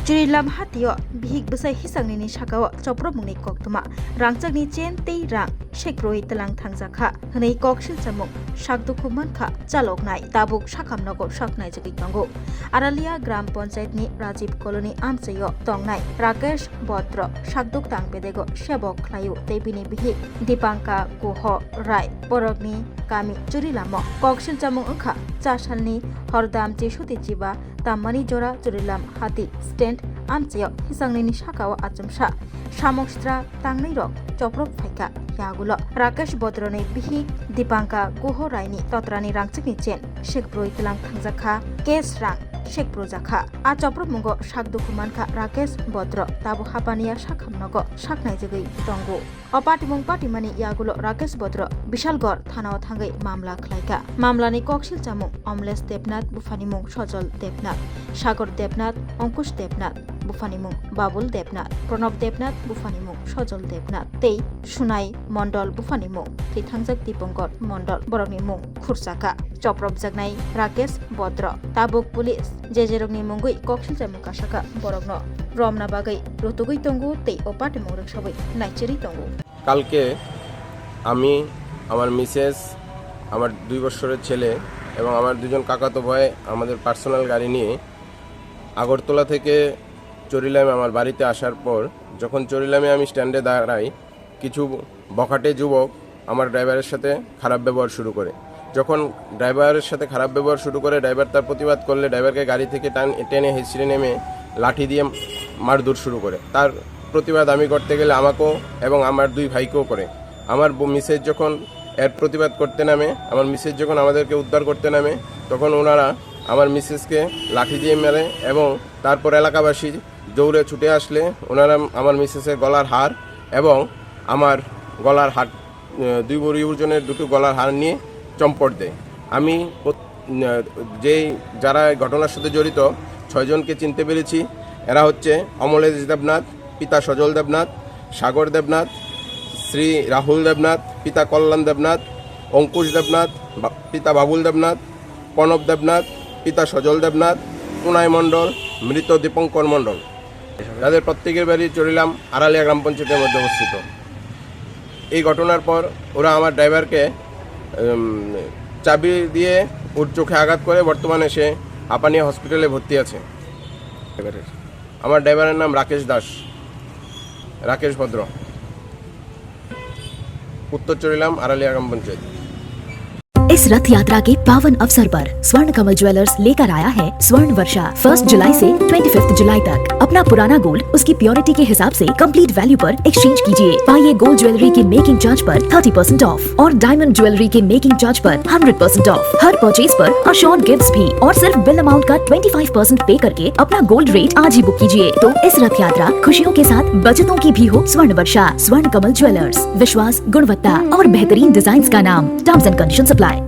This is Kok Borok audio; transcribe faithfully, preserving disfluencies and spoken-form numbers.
Churilam hatio bihik bwsai hisangni ni sakao chopropmungni koktwma, rangchakni chain tei rang sekbroi tlang thangjak kha hwnwi kok silchamung sakdukhu mankha chaloknai tabuk sakham nogo saknaijagwi tongo. Aralia Gram Panchayat ni Rajiv Colony amchaio tongnai Rakesh Bhadra sakduk tang bedego sebok khlaio tei bini bihik Dipanka Guho Rai borokni kami Churilamo kok silchamung wngkha cha salni hordam chisuti chiba tammani jora Churilam hati stand amchaio hisangni ni sakao achomsa samung sitra tangnai rok choprok phaikha yagulo. Rakesh Bodroni bihik Dipanka Guho Raini totrani rangchikni chain sekbroi tlang thangjak kha, cash rang sekbroi jakha. A chopropmungo sak dukhu mankha Rakesh Bodro tabo hapaniya sakham nogo saknaijagwi tongo. O patimung patimani yagulo Rakesh Bodro Bishalgarh thanao thangwi mamla khlaikha. Mamlani kok silchamung Omlesh Debnath, buphani mung Sojol Debnath, Sagar Debnath, Ankush Debnath, buphani mung Babul Debnath, Pranab Debnath, buphani mung Sojol Debnath, tei Sunai Mondol, buphani mung thwi thangjak Dipankar Mondol, borokni mung khurchakha. Chopropjaknai Rakesh Bodro tabuk police jejerokni mungwi kok silchamung kasakha, borokno romna bagwi rutugwi tongo tei o patimung rwksabwi naichirwi tongo. কালকে আমি, আমার মিসেস, আমার দুই বছরের ছেলে এবং আমার দুজন কাকাতো ভাই আমাদের পার্সোনাল গাড়ি নিয়ে আগরতলা থেকে চরিলামে আমার বাড়িতে আসার পর, যখন চরিলামে আমি স্ট্যান্ডে দাঁড়াই, কিছু বখাটে যুবক আমার ড্রাইভারের সাথে খারাপ ব্যবহার শুরু করে। যখন ড্রাইভারের সাথে খারাপ ব্যবহার শুরু করে, ড্রাইভার তার প্রতিবাদ করলে ড্রাইভারকে গাড়ি থেকে টান-, টেনে হেঁচড়ে নেমে লাঠি দিয়ে মারধর শুরু করে। তার প্রতিবাদ আমি করতে গেলে আমাকেও এবং আমার দুই ভাইকেও করে। আমার ব-, মিসেস যখন এর প্রতিবাদ করতে নামে, আমার মিসেস যখন আমাদেরকে উদ্ধার করতে নামে, তখন ওনারা আমার মিসেসকে লাঠি দিয়ে মেরে এবং তারপর এলাকাবাসী দৌড়ে ছুটে আসলে ওনারা আমার মিসেসের গলার হার এবং আমার গলার হার, আহ, দুই বুড়ি ওজনের দুটো গলার হার নিয়ে চম্পট দেয়। আমি প্রত-, আহ, যেই যারা এই ঘটনার সাথে জড়িত ছয়জনকে চিনতে পেরেছি। এরা হচ্ছে অমলেশ দেবনাথ, পিতা সজল দেবনাথ, সাগর দেবনাথ, শ্রী রাহুল দেবনাথ, পিতা কল্যাণ দেবনাথ, অঙ্কুশ দেবনাথ, বা-, পিতা বাবুল দেবনাথ, প্রণব দেবনাথ, পিতা সজল দেবনাথ, কুনাই মণ্ডল, মৃত দীপঙ্কর মণ্ডল। তাদের প্রত্যেকের বাড়ি চরিলাম আড়ালিয়া গ্রাম পঞ্চায়েতের মধ্যে অবস্থিত। এই ঘটনার পর ওরা আমার ড্রাইভারকে, উম, চাবি দিয়ে ওর চোখে আঘাত করে, বর্তমানে সে হাপানিয়া হসপিটালে ভর্তি আছে। আমার ড্রাইভারের নাম রাকেশ দাস, রাকেশ ভদ্র, উত্তর চরিলাম আড়ালিয়া গ্রাম পঞ্চায়েত। इस रथ यात्रा के पावन अवसर पर स्वर्ण कमल ज्वेलर्स लेकर आया है स्वर्ण वर्षा। फर्स्ट जुलाई से ट्वेंटी फिफ्थ जुलाई तक अपना पुराना गोल्ड उसकी प्योरिटी के हिसाब से कंप्लीट वैल्यू पर एक्सचेंज कीजिए। पाइए गोल्ड ज्वेलरी की मेकिंग चार्ज पर थर्टी परसेंट ऑफ और डायमंड ज्वेलरी के मेकिंग चार्ज पर हंड्रेड परसेंट ऑफ। हर परचेज पर अश्योर्ड गिफ्ट्स भी और सिर्फ बिल अमाउंट का ट्वेंटी फ़ाइव परसेंट पे करके अपना गोल्ड रेट आज ही बुक कीजिए। तो इस रथ यात्रा खुशियों के साथ बचतों की भी हो। स्वर्ण वर्षा, स्वर्ण कमल ज्वेलर्स, विश्वास, गुणवत्ता और बेहतरीन डिजाइन्स का नाम। Terms and conditions apply.